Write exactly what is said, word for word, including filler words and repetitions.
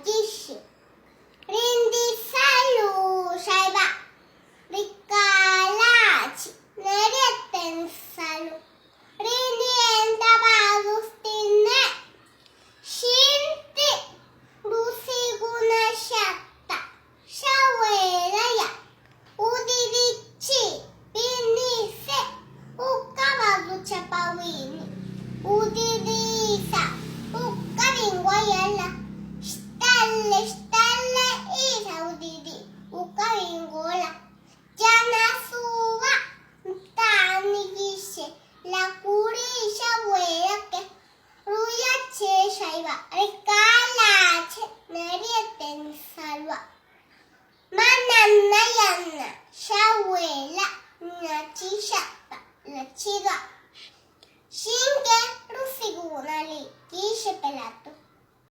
guixhi. Rindisaluꞌ xaibaꞌ, ricá lachiꞌ ne rietensaaluꞌ, rinieendaꞌ bazu xtinneꞌ. Xhintiꞌ rusigunaxhataꞌ xahuelaꞌ yaꞌ, udidichii binni iseꞌ, ucaꞌ bazu chapa huiiniꞌ, udidisaꞌ, ucaꞌ binguayala. Stale, stale iza udidii, ucaꞌ bingola. Dxanasubaꞌ ntaaniꞌ guixhe, lacurí xahuelaꞌ que, ruyaché xaibaꞌ, ricá lacheꞌ ne rietensaaluaꞌ. Maꞌ nanna yanna xahuelaꞌ ni nachixhapaꞌ lachiduaꞌ, xhin que rusiguunaꞌ lii.